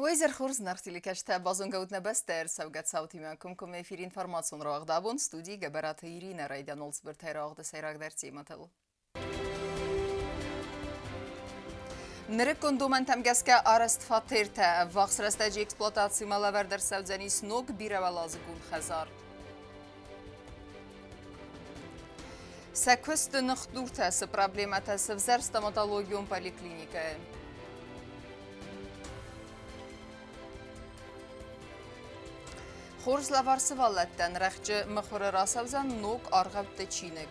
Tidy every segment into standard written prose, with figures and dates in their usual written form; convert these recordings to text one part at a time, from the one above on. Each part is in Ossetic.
Уый зӕрхорз нартиликӕстӕ базонгӕ ут нӕ бӕстӕ ӕрцӕугӕ цаутимӕ комкоммӕ эфир информацион рауагъд абон студийы Гӕбӕраты Иринӕ райдиан Олдсбыртӕй рауагъды сӕйрагдӕр темӕтыл. Нырыккон домӕнтӕм гӕсгӕ арӕзт фатертӕ ӕввахс рӕстӕджы эксплуатацимӕ лӕвӕрд ӕрцӕудзӕнис ног бирӕуӕладзыгон хӕдзар. Сӕ куысты ныхдуртӕ цы проблемӕтӕ сывзӕр стоматологион поликлиникӕйы. Хорз лӕвар сывӕллӕттӕн рӕхджы мыхуыры рацӕудзӕн ног аргъӕутты чиныг.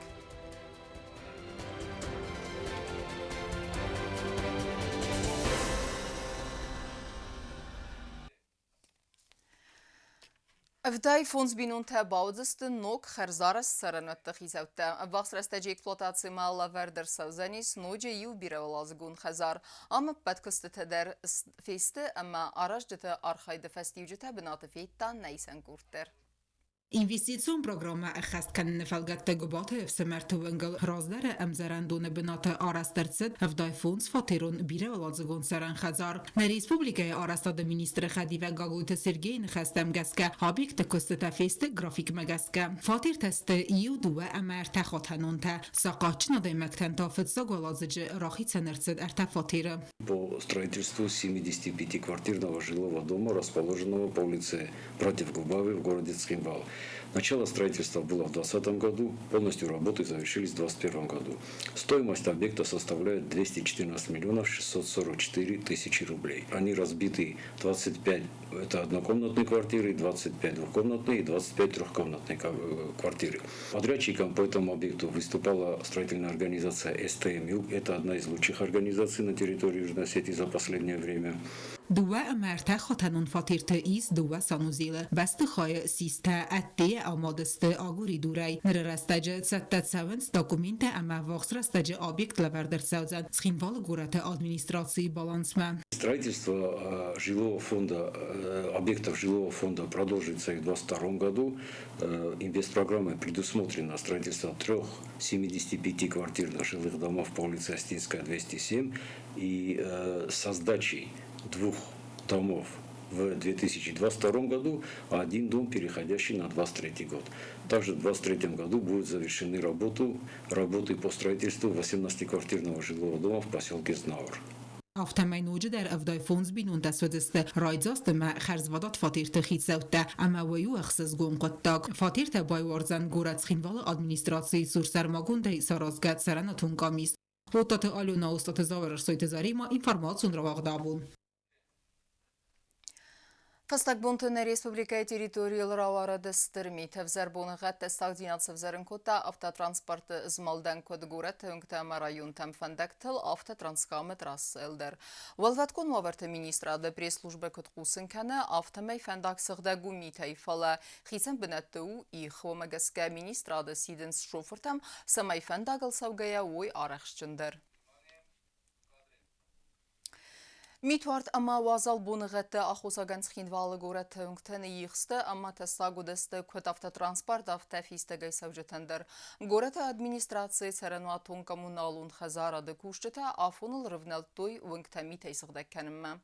75 бинонтӕ бауыдзысты ног хӕрзарӕзт цӕрӕнуӕтты хицӕуттӕ. Ӕввахс рӕстӕджы эксплуатацимӕ лӕвӕрд ӕрцӕудзӕнис ноджы иу бирӕуӕладзыгон хӕдзар. Ам ӕппӕт куыстытӕ дӕр фесты ӕмӕ аразджыты архайды фӕстиуджытӕ бынаты федта нӕ исӕн къорд дӕр. Инвестицион программӕ ӕххӕст кӕныны фӕлгӕтты Гуыбаты ӕфсымӕрты уынгыл раздӕры ӕмдзӕрӕндоны бынаты арӕзт ӕрцыд 75 фатерон бирӕуӕладзыгон цӕрӕн хӕдзар. Нӕ республикӕйы арӕзтады министры хӕдивӕг Гаглойты Сергейы ныхӕстӕм гӕсгӕ, объекты куыстытӕ фесты графикмӕ гӕсгӕ. Фатертӕ сты иу, дыууӕ ӕмӕ ӕртӕ хатӕнонтӕ. Сахъатджын адӕймӕгтӕн та фыццаг уӕладзыджы рахицӕн ӕрцыд ӕртӕ фатеры. По строительству 75-квартирного жилого дома, расположенного по улице Братьев Губавы в городе Цхинвал. Начало строительства было в 2020 году, полностью работы завершились в 2021 году. Стоимость объекта составляет 214 миллионов 644 тысячи рублей. Они разбиты 25 это однокомнатные квартиры, 25 двухкомнатные и 25 трехкомнатные квартиры. Подрядчиком по этому объекту выступала строительная организация СТМЮ. Это одна из лучших организаций на территории Южной Осетии за последнее время. Дыууӕ ӕмӕ ӕртӕхатӕнон фатерты ис дыууӕ санузелы. Бӕстыхайы систӕ ӕддейӕ амад сты агуыридурӕй. Ныры рӕстӕджы цӕттӕ цӕуынц документтӕ ӕмӕ ӕввахс рӕстӕджы объект лӕвӕрд ӕрцӕудзӕн Цхинвалы горӕты администрацийы балансмӕ. Строительство жилого фонда, объектов жилого фонда продолжится и в 2022 году. Инвестпрограммой предусмотрено строительство трех 75-квартирных жилых домов по улице Остинская, 207 и со сдачей двух домов в 2022 году, а один дом, переходящий на 2023 год. Также в 2023 году будут завершены работы по строительству 18-квартирного жилого дома в поселке Знаур. Афтӕмӕй ноджыдӕр 75 бинонтӕ суыдзысты райдзаст ӕмӕ хӕрзвадат фатерты хицӕуттӕ ӕмӕ уый у ӕхсызгон хъуыддаг. Фатертӕ байуардзӕн горӕт Цхинвалы администрацийы цур сӕрмагондӕй саразгӕ цӕрӕнуатон къамис. Лотаты Алена, Остъаты Зауыр, Ӕрсойты Заремӕ, информацион рауагъд абон. Фӕстаг бонты нӕ республикӕйы территорийыл рауарыд стыр мит. Ӕвзӕр боныгъӕдтӕ сагдзинад сӕвзӕрын кодта автотранспорты змӕлдӕн куыд горӕты уынгтӕ ӕмӕ районтӕм фӕндӕгтыл, афтӕ Транскамы трассӕйыл дӕр. Уӕлвӕткон уавӕрты министрады пресс-службӕ куыд хъусын кӕны, афтӕмӕй фӕндаг сыгъдӕг у митӕй, фӕлӕ хицӕн бынӕтты у их. Уымӕ гӕсгӕ министрады сидынц шофыртӕм, цӕмӕй фӕндагыл цӕугӕйӕ уой арӕхстджындӕр. Митуард ӕмӕ уазал боныгъӕдты аххосагӕн Цхинвалы горӕты уынгтӕ ныййихсты ӕмӕ тӕссаг уыдысты куыд автотранспорт, афтӕ фистӕгӕй цӕуджытӕн дӕр. Горӕты администрацийы цӕрӕнуатон-коммуналон хӕдзарады кусджытӕ афоныл рывнӕлдтой уынгтӕ митӕй сыгъдӕг кӕнынмӕ.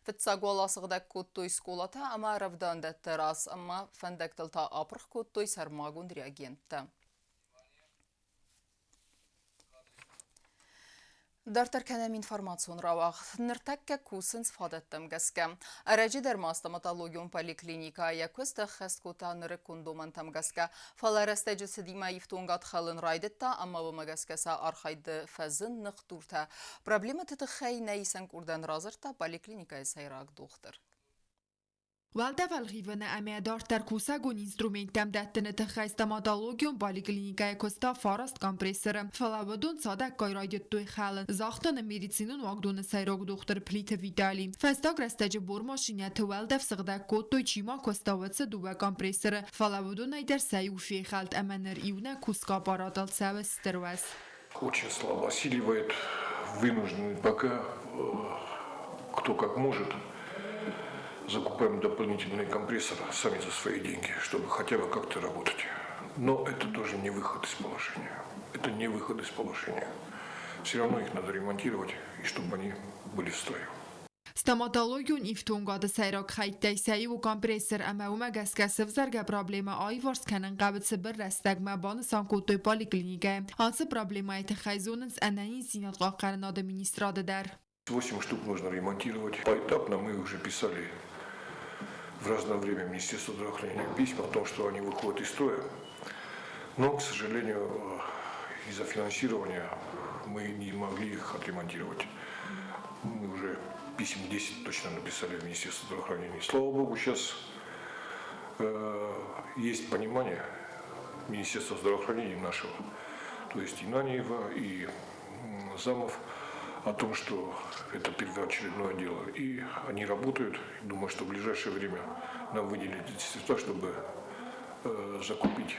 Фыццаг уал асыгъдӕг кодтой скъолатӕ ӕмӕ рӕвдауӕндӕтты раз ӕмӕ фӕндӕгтыл та апырх кодтой сӕрмагонд реагенттӕ. Дарддӕр кӕнӕм информацион рауагъд. Ныртӕккӕ кусынц фадӕттӕм гӕсгӕ. Ӕрӕджы дӕр ма стоматологион поликлиникӕ йӕ куыст ӕххӕст кодта нырыккон домӕнтӕм гӕсгӕ. Фӕлӕ рӕстӕджы цыдимӕ ифтонгад хӕлын райдыдта ӕмӕ уымӕ гӕсгӕ сӕ архайды фӕзынд ныхдуртӕ. Проблемӕты тыххӕй нӕ исӕн къордӕн радзырдта поликлиникӕйы сӕйраг дохтыр. Уӕлдӕф ӕлгъивыны ӕмӕ дарддӕр кусӕгон инструменттӕм дӕттыны тыххӕй стоматологион поликлиникӕйы куыста фараст компрессоры, фӕлӕ уыдон цадӕггай райдыдтой хӕлын, загъта нӕ медицинон уагдоны сӕйраг дохтыр Плиты Виталий. Фӕстаг рӕстӕджы бормашинӕты уӕлдӕф сыгъдӕг кодтой, чи ма куыста, уыцы дыууӕ компрессоры, фӕлӕ уыдонӕй дӕр сӕ иу фехӕлд ӕмӕ ныр иунӕг кусгӕ аппаратыл цӕуы стыр уӕз. Очень слабо осиливает, вынуждены пока кто как может закупаем дополнительные компрессоры сами за свои деньги, чтобы хотя бы как-то работать. Но это тоже не выход из положения. Это не выход из положения. Все равно их надо ремонтировать, и чтобы они были в строю. Стоматологион ифтонгады сӕйраг хӕйттӕй сӕ иу у компрессор ӕмӕ уымӕ гӕсгӕ сӕвзӕргӕ проблемӕ аиварс кӕнын хъӕуы цыбыр рӕстӕгмӕ, банысан кодтой поликлиникӕйы. Ацы проблемӕйы тыххӕй зонынц ӕнӕниздзинад хъахъхъӕнынады министрады дӕр. 8 штук нужно ремонтировать. Поэтапно мы уже писали в разное время Министерство здравоохранения письма о том, что они выходят из строя. Но, к сожалению, из-за финансирования мы не могли их отремонтировать. Мы уже писем 10 точно написали в Министерство здравоохранения. Слава богу, сейчас есть понимание Министерства здравоохранения нашего, то есть и Наниева, и замов, о том, что это первоочередное дело. И они работают. Думаю, что в ближайшее время нам выделят эти средства, чтобы закупить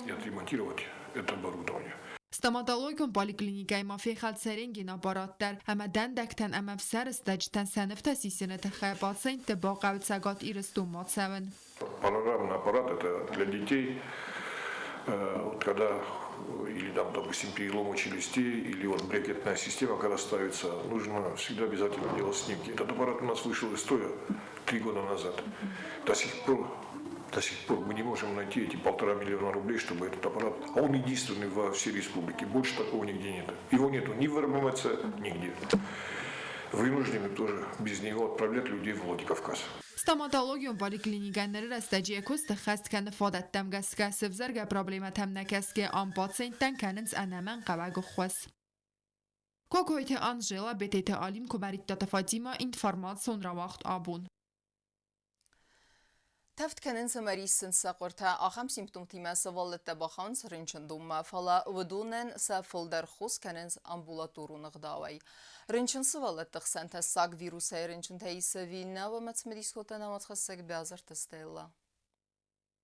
и отремонтировать это оборудование. Стоматологион поликлиникӕйы ма фехӕлд сӕ рентген-аппарат дӕр ӕмӕ дӕндӕгтӕн ӕмӕ ӕфсӕры стӕджытӕн сӕ нывтӕ сисыны тыххӕй пациентты бахъӕуы Цӕгат Ирыстонмӕ ацӕуын. Панорамный аппарат – это для детей, вот когда или там, допустим, переломы челюстей, или вот брекетная система, когда ставится, нужно всегда обязательно делать снимки. Этот аппарат у нас вышел из строя 3 года назад. До сих пор мы не можем найти эти 1,5 миллиона рублей, чтобы этот аппарат, а он единственный во всей республике, больше такого нигде нет. Его нету ни в РММЦ, нигде. Вынуждены тоже без него отправлять людей в Владикавказ. Стоматологион поликлиникӕ ныры рӕстӕджы йӕ куыст ӕххӕст кӕны фадӕттӕм гӕсгӕ, сӕвзӕргӕ проблемӕтӕм нӕ кӕсгӕ, ам пациенттӕн кӕнынц ӕнӕмӕнгхъӕуӕг ӕххуыс. Кокойты Анжела, Бететы Алим, Куымӕридтаты Фатимӕ, информацион рауагъд Абон. Тӕвд кӕнынц ӕмӕ риссынц сӕ хъуыртӕ. Ахӕм симптомтимӕ сывӕллӕттӕ бахауынц рынчындонмӕ, фӕлӕ уыдонӕн сӕ фылдӕр хос кӕнынц амбулаторон ӕгъдауӕй. Рынчын сывӕллӕтты хсӕн тӕссаг вирусӕй рынчынтӕ ис ӕви нӕ, ӕмӕ цымыдис кодта нӕ уацхӕссӕг Биазырты Стелла.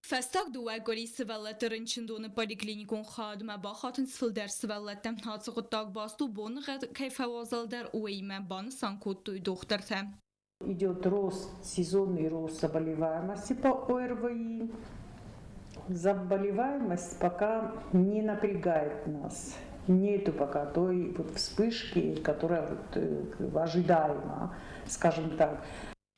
Фӕстаг 2 къуыри сывӕллӕтты рынчындоны поликлиникон хайадмӕ бахатынц фылдӕр сывӕллӕттӕ. Ацы хъуыддаг баст у боныгъӕд кӕй фӕуазалдӕр, уыимӕ, банысан кодтой дохтыртӕ. Идет рост, сезонный рост заболеваемости по ОРВИ. Заболеваемость пока не напрягает нас. Нету пока той вот вспышки, которая вот ожидаема, скажем так.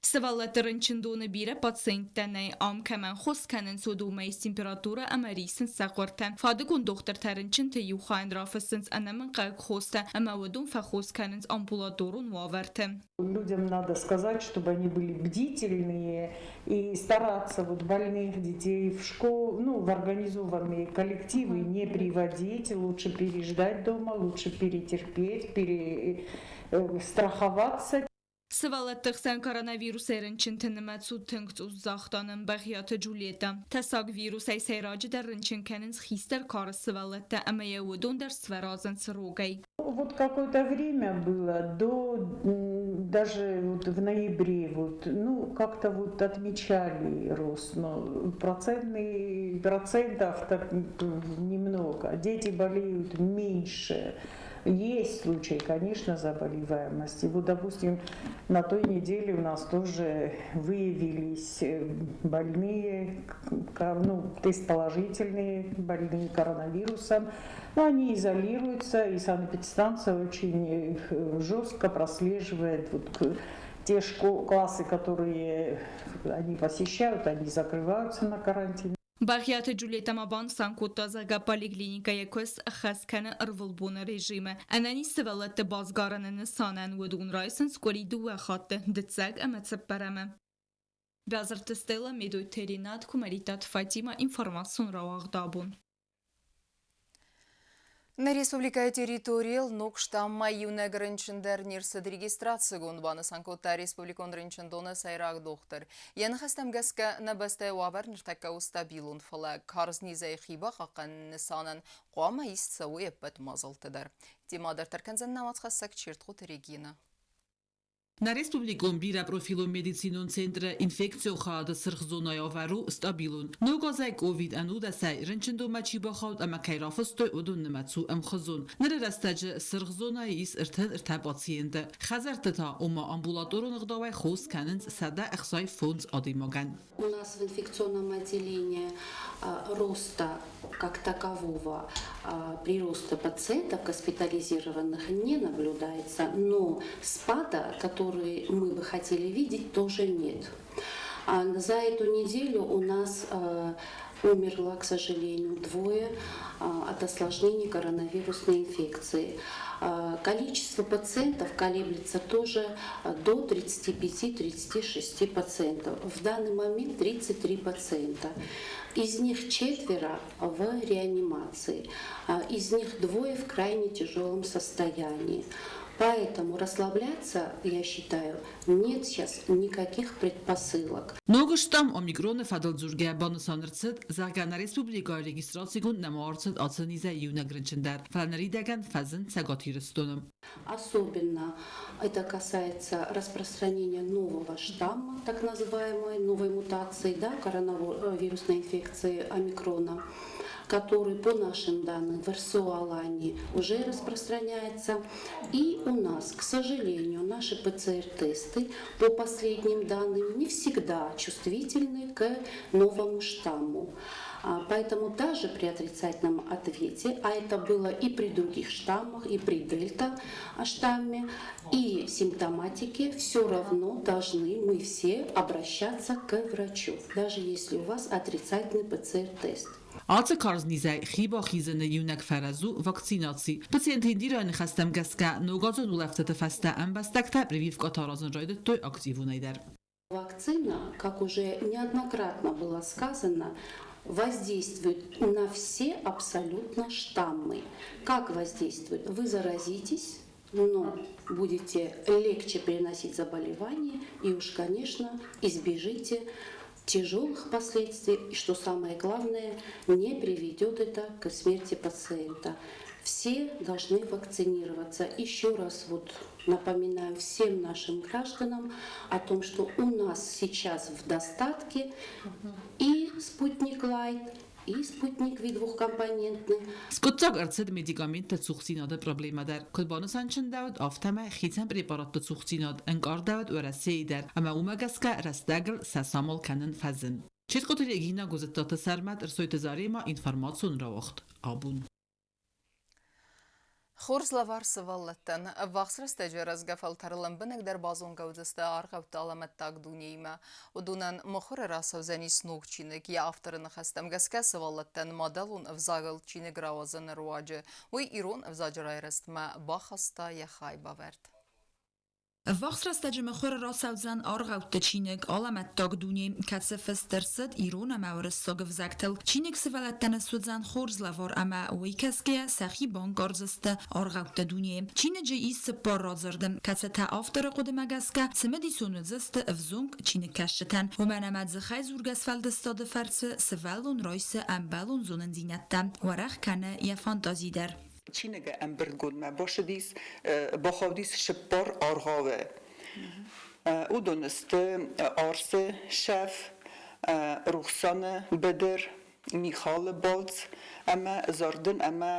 Сывӕллӕтты рынчындоны бирӕ пациенттӕ нӕй. Ам кӕмӕн хос кӕнынц, уыдонмӕ ис температурӕ ӕмӕ риссынц сӕ хъуыртӕ. Фадыгон дохтыртӕ рынчынты иу хайӕн рафыссынц ӕнӕмӕнгхъӕуӕг хостӕ ӕмӕ уыдон фӕхос кӕнынц амбулаторон уавӕрты. Людям надо сказать, чтобы они были бдительные и стараться вот больных детей в школу, ну, в организованные коллективы не приводить, лучше переждать дома, лучше перетерпеть, перестраховаться. Сывӕллӕтты хсӕн коронавирусӕй рынчынты нымӕц у тынг цъус, загъта нын Бӕгъиаты Джульетта. Тӕссаг вирусӕй сӕйраджыдӕр рынчын кӕнынц хистӕр кары сывӕллӕттӕ ӕмӕ йӕ уыдон дӕр сфӕразынц рогӕй. Вот какое-то время было до даже вот в ноябре вот, ну, как-то вот отмечали рост, но процентов так немного. Дети болеют меньше. Есть случаи, конечно, заболеваемости. Вот, допустим, на той неделе у нас тоже выявились больные, ну, тест положительные, больные коронавирусом. Но они изолируются, и санэпидстанция очень жестко прослеживает вот те классы, которые они посещают, они закрываются на карантин. Бӕгъиаты Джульетта ма банысан кодта, зӕгъгӕ, поликлиникӕйы куыст ӕххӕст кӕны ӕрвылбоны режимы. Ӕнӕниз сывӕллӕтты басгарыны нысанӕн уыдон райсынц къуыри дыууӕ хатты, дыццӕг ӕмӕ цыппӕрӕмы. Биазырты Стелла, Медойты Ренат, Куымӕридтаты Фатима, информацион рауагъд Абон. Нӕ республикӕйы территорийыл ног штаммӕй иунӕг рынчын дӕр не рцыд регистрацигонд, банысан кодта республикон рынчындоны сӕйраг дохтыр. Йӕ ныхӕстӕм гӕсгӕ, нӕ бӕстӕйы уавӕр ныртӕккӕ у стабилон, фӕлӕ карз низӕй хи бахъахъхъӕныны нысанӕн хъуамӕ ист цӕуой ӕппӕт мадзӕлттӕ дӕр. Темӕ дарддӕр кӕндзӕн нӕ уацхӕссӕг Чертхъоты Регина. Нӕ республикон бирӕпрофилон медицинон центры инфекцион хайады сырх зонӕйы уавӕр у стабилон. Ног азӕй ковид-19-ӕй рынчындонмӕ чи бахауд ӕмӕ кӕй рафыстой, уыдон нымӕц у ӕмхуызон. Ныры рӕстӕджы сырх зонӕйы ис 33 пациенты. Хӕдзӕртты та, ома амбулаторон ӕгъдауӕй хос кӕнынц 165 адӕймагӕн. У нас в инфекционном отделении роста как такового Прироста пациентов госпитализированных не наблюдается, но спада, который мы бы хотели видеть, тоже нет. За эту неделю у нас умерло, к сожалению, двое от осложнений коронавирусной инфекции. Количество пациентов колеблется тоже до 35-36 пациентов. В данный момент 33 пациента. Из них четверо в реанимации, из них двое в крайне тяжелом состоянии. Поэтому расслабляться, я считаю, нет сейчас никаких предпосылок. Ног штамм Омикроны фӕдыл дзургӕйӕ банысан ӕрцыд, зӕгъгӕ, нӕ республикӕйы регистрацигонд нӕма ӕрцыд ацы низӕй иунӕг рынчын дӕр, фӕлӕ ныридӕгӕн фӕзынд Цӕгат Ирыстоны. Особенно это касается распространения нового штамма, так называемой новой мутации, да, коронавирусной инфекции омикрона, который, по нашим данным, в РСО-Алании уже распространяется. И у нас, к сожалению, наши ПЦР-тесты по последним данным не всегда чувствительны к новому штамму. Поэтому даже при отрицательном ответе, а это было и при других штаммах, и при дельта штамме, и симптоматике, все равно должны мы все обращаться к врачу, даже если у вас отрицательный ПЦР-тест. Ацы карз низӕй хи бахизыны иунӕг фӕрӕз у вакцинаци. Пациент Индирайы ныхӕстӕм гӕсгӕ, ногазон улӕфтыты фӕстӕ ӕмбӕстӕгтӕ прививкӕтӕ аразын райдыдтой активонӕй дӕр. Вакцина, как уже неоднократно было сказано, воздействует на все абсолютно штаммы. Как воздействует? Вы заразитесь, но будете легче переносить заболевание и уж, конечно, избежите тяжелых последствий, и, что самое главное, не приведет это к смерти пациента. Все должны вакцинироваться. Еще раз вот напоминаю всем нашим гражданам о том, что у нас сейчас в достатке и «Спутник Лайт», и «Спутник Ви» двухкомпонентный. Скъуыддзаг ӕрцыд медикаментты цухдзинады проблемӕ дӕр. Куыд банысанчындӕуыд, афтӕмӕй хицӕн препаратты цухдзинад ӕнкъардӕуыд Уӕрӕсейы дӕр ӕмӕ уымӕ гӕсгӕ рӕстӕгыл сӕ самал кӕнын фӕзын. Ческъоты Регина, Гуызыттаты Сӕрмӕт, Ӕрсойты Заремӕ, информацион рауагъд Абон. Хорз лӕвар сывӕллӕттӕн. Ӕввахс рӕстӕджы рӕзгӕ фӕлтӕр лӕмбынӕгдӕр базонгӕ уыдзысты аргъӕутты алӕмӕттаг дунеимӕ. Уыдонӕн мыхуыры рацӕудзӕнис ног чиныг. Йӕ авторы ныхӕстӕм гӕсгӕ сывӕллӕттӕн мадӕлон ӕвзагыл чиныг рауадзыны руаджы уый ирон ӕвзаджы райрӕзтмӕ бахаста йӕ хайбавӕрд. Ӕввахс рӕстӕджы мыхуыры рацӕудзӕн аргъӕутты чиныг Алӕмӕттаг дуне, кӕцы фыст ӕрцыд ирон ӕмӕ уырыссаг ӕвзӕгтыл. Чиныг сывӕллӕттӕн суыдзӕн хорз лӕвар ӕмӕ уый кӕсгӕйӕ сӕхи банкъардзысты аргъӕутты дунейы. Чиныджы ис цыппар радзырды, кӕцытӕ авторы хъуыдымӕ гӕсгӕ цымыдисон уыдзысты ӕвзонг чиныгкӕсджытӕн, уымӕн ӕмӕ дзыхӕй дзургӕ сфӕлдыстады фӕрцы сывӕллон райсы ӕмбӕлон зонындзинӕдтӕ, уӕрӕх кӕны йӕ фантази дӕр. Чиныгы ӕмбырдгондмӕ бацыдис, бахаудис цыппар аргъауы. Уыдон сты Арсы шеф, Рухсаны быдыр, Михалы балц ӕмӕ Зардын ӕмӕ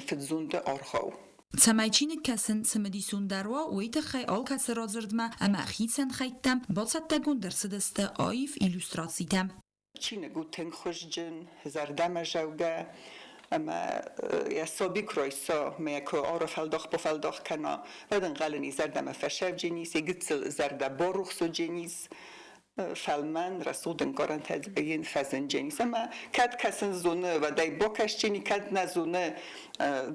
Фыдзонды аргъау. Цӕмӕй чиныг кӕсын цымыдисондӕр уа, уый тыххӕй алкӕцы радзырдмӕ ӕмӕ хицӕн хӕйттӕм бацӕттӕгонд ӕрцыдысты аив иллюстрацитӕ. Чиныг у тынг хуызджын, зӕрдӕмӕзӕугӕ ӕмӕ йӕ саби куы райса, ӕмӕ йӕ куы арафӕлдах-бафӕлдах кӕна, уӕд ӕнхъӕлын и зӕрдӕмӕ фӕсӕвджынис, йӕ гыццыл зӕрдӕ барухсуджынис, фӕлмӕн, рӕсугъд ӕнкъарӕнтӕ йын фӕзынджынис. Ӕмӕ кӕд кӕсын зоны, уӕд ӕй бакӕсджыни, кӕд нӕ зоны,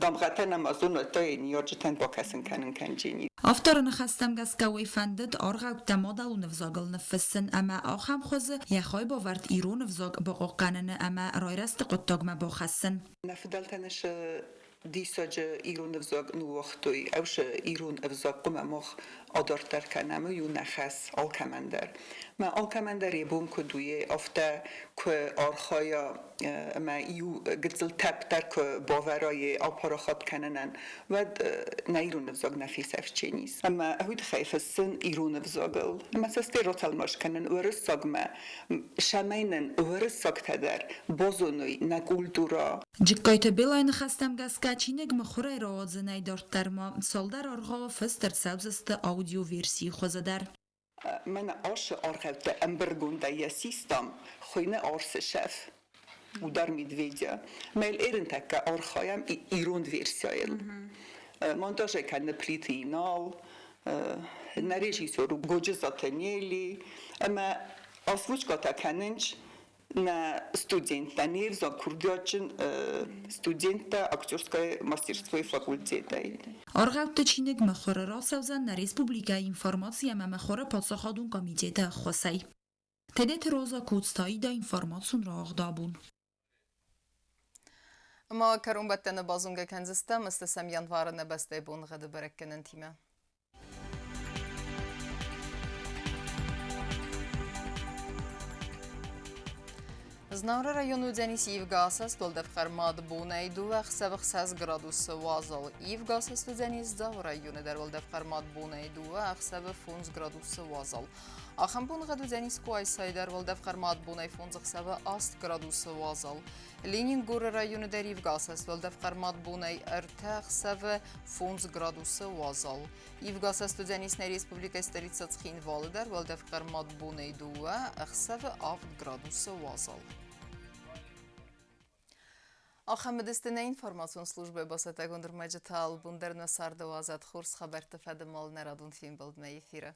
дамгъӕтӕ нӕма зоны, уӕд та йӕ ныййарджытӕн бакӕсын кӕнын кӕнджыни. Авторы ныхӕстӕм гӕсгӕ уый фӕндыд аргъӕуттӕ мадӕлон ӕвзагыл ныффыссын ӕмӕ ахӕм хуызы йӕ хайбавӕрд ирон ӕвзаг бахъахъхъӕныны ӕмӕ райрӕзты хъуыддагмӕ бахӕссын. Нӕ фыдӕлтӕ сӕ диссаджы ирон ӕвзаг ныууагътой. Ӕвзӕр ирон ӕвзаг хъуамӕ мах адарддӕр кӕнӕм, уый у нӕ хӕс алкӕмӕн дӕр. Мӕ алкӕмӕн дӕр йӕ бон куыд у, афтӕ куы архайа ӕмӕ иу гыццыл тӕпп дӕр куы бавӕра йе апарахат кӕнынӕн, уӕд нӕ ирон ӕвзаг нӕ фесӕфченис. Ӕмӕ уый тыххӕй фыссын ирон ӕвзагыл. Ӕмӕ сӕ стӕй ратӕлмац кӕнын уырыссагмӕ, цӕмӕй нын уырыссӕгтӕ дӕр базоной нӕ культурӕ. Джыккайты Белайы ныхӕстӕм гӕсгӕ чиныг мыхуырӕй рауадзынӕй дарддӕр ма цалдӕр аргъауы фыст ӕрцӕудзысты аудиоверсийы хуызы дӕр. Мӕнӕ ацы аргъӕуттӕ ӕмбырдгондӕй йӕ систам, хуыйны Арсы шеф. Удар медведя. Мӕ эрынтӕккӕ архайӕм ирон версияйыл. Монтаж кӕны Плиты Инал, нӕ режиссер у Годжызаты Нелли, ӕмӕ озвучкӕтӕ кӕнынц нӕ студенттӕ, не взаг курдиатджын студенттӕ актерское мастерствойы факультетӕй. Аргъӕутты чиныг мыхуыры рацӕудзӕн нӕ республикӕйы информаци ӕмӕ мыхуыры паддзахадон комитеты ӕххуысӕй. Тедеты Роза Коцты Аида информацион рауагъд абон. Ӕмӕ кӕронбӕттӕны базонгӕ кӕндзыстӕм ӕстӕсӕм январы нӕ бӕстӕйы боныгъӕды бӕрӕггӕнӕнтимӕ. Знауыры районы уыдзӕнис ивгӕ асӕст, уӕлдӕфхъӕрмад бонӕй дыууӕ ӕхсӕвы 6 градусы уазал. Ивгӕ асӕст уыдзӕнис Дзауы районы дӕр уӕлдӕфхъӕрмад бонӕй дыууӕ ӕхсӕвы 5 градусы уазал. Ахӕм боныгъӕд уыдзӕнис Къуайсайы дӕр уӕлдӕфхъӕрмад бонӕй 5 ӕхсӕвы 8 градусы уазал. Ленингоры районы дӕр ивгӕ асӕст уӕлдӕфхъӕрмад бонӕй ӕртӕ ӕхсӕвы 5 градусы уазал. Ивгӕ асӕст уыдзӕнис нӕ республикӕйы столицӕ Цхинвалы дӕр уӕлдӕфхъӕрмад бонӕй дыууӕ ӕхсӕвы 7 градусы уазал. Ахӕм уыдысты нӕ информацион службӕйы бацӕттӕгонд ӕрмӕджытӕ. Албон дӕр нӕ царды уадзӕд хорз хабӕртты фӕдыл нӕ радон фембӕлдмӕ эфиры.